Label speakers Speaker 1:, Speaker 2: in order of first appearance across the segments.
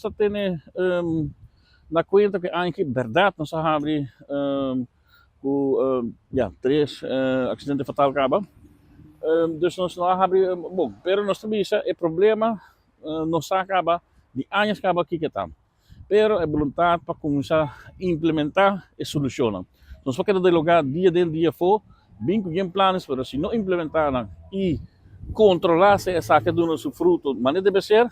Speaker 1: ta tene na kuenta ku aña aki bèrdat nos a habri ku ya tres aksidente fatal kaba. Dus nos no a habri bon, pero nos ta bisa e problema no sa kaba di añas kaba kiko ta. Pero e boluntat pa kuminsá implementá e solushonnan. Nos por keda dialogá dia den dia afó, bin ku bien planes, pero si no implementá nan i kontrolá si esaki a duna su fruto manera debe ser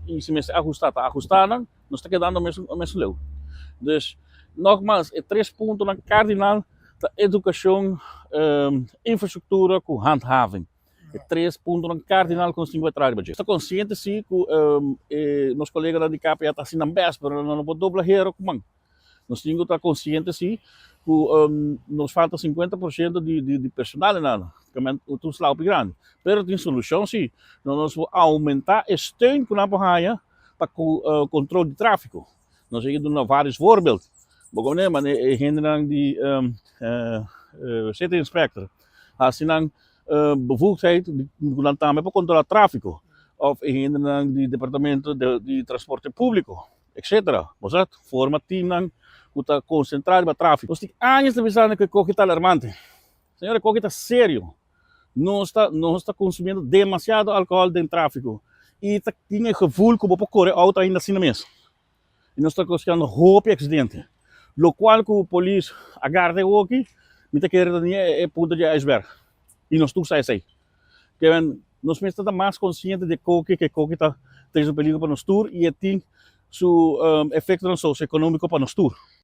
Speaker 1: i si mester ahustá ta ahustá nan, nos ta kedando mesun mesun leu. Dus nogmaals e tres puntonan kardinal ta edukashon, infrastruktura ku handhaving. E tres puntonan kardinal ku nos tin ku traha riba dje. Ta konsiente si ku e nos koleganan di KPA ta hasi nan bèst, pero nan no por dobla hero ku man. Nos tin ku ta konsiente si ku nos falta 50% di personal nan, ta un sla hopi grandi. Pero tin solushon si, nos por oumentá e steun ku nan por haña pa ku kontrol di tráfiko. Nos a duna vários voorbeeld. Bo koné manera e hendenan di city inspector hasi nan bevoegdheid ku nan tambe por kontrolá tráfiko òf e hendenan di departamento di transporte públiko etcetera. Bo sa forma teamnan ku ta konsentrá riba tráfiko. Nos tin años ta bisa ku e koki ta alarmante. Señor, e koki ta serio. Nos ta konsumiendo demasiado alkohòl den tráfiko i ta tin e gevoel ku bo por kore outo ainda asina mes. I nos ta koskando hopi aksidente. Lokual ku polis a garda e hoki, mi ta kere ta ni e punta di ijsberg. I nos tur sa esei. Ke men nos mester ta mas konsiente di e koki, ku e koki ta trese un peligro pa nos tur i e tin su efektonan sosioekonómiko pa nos tur.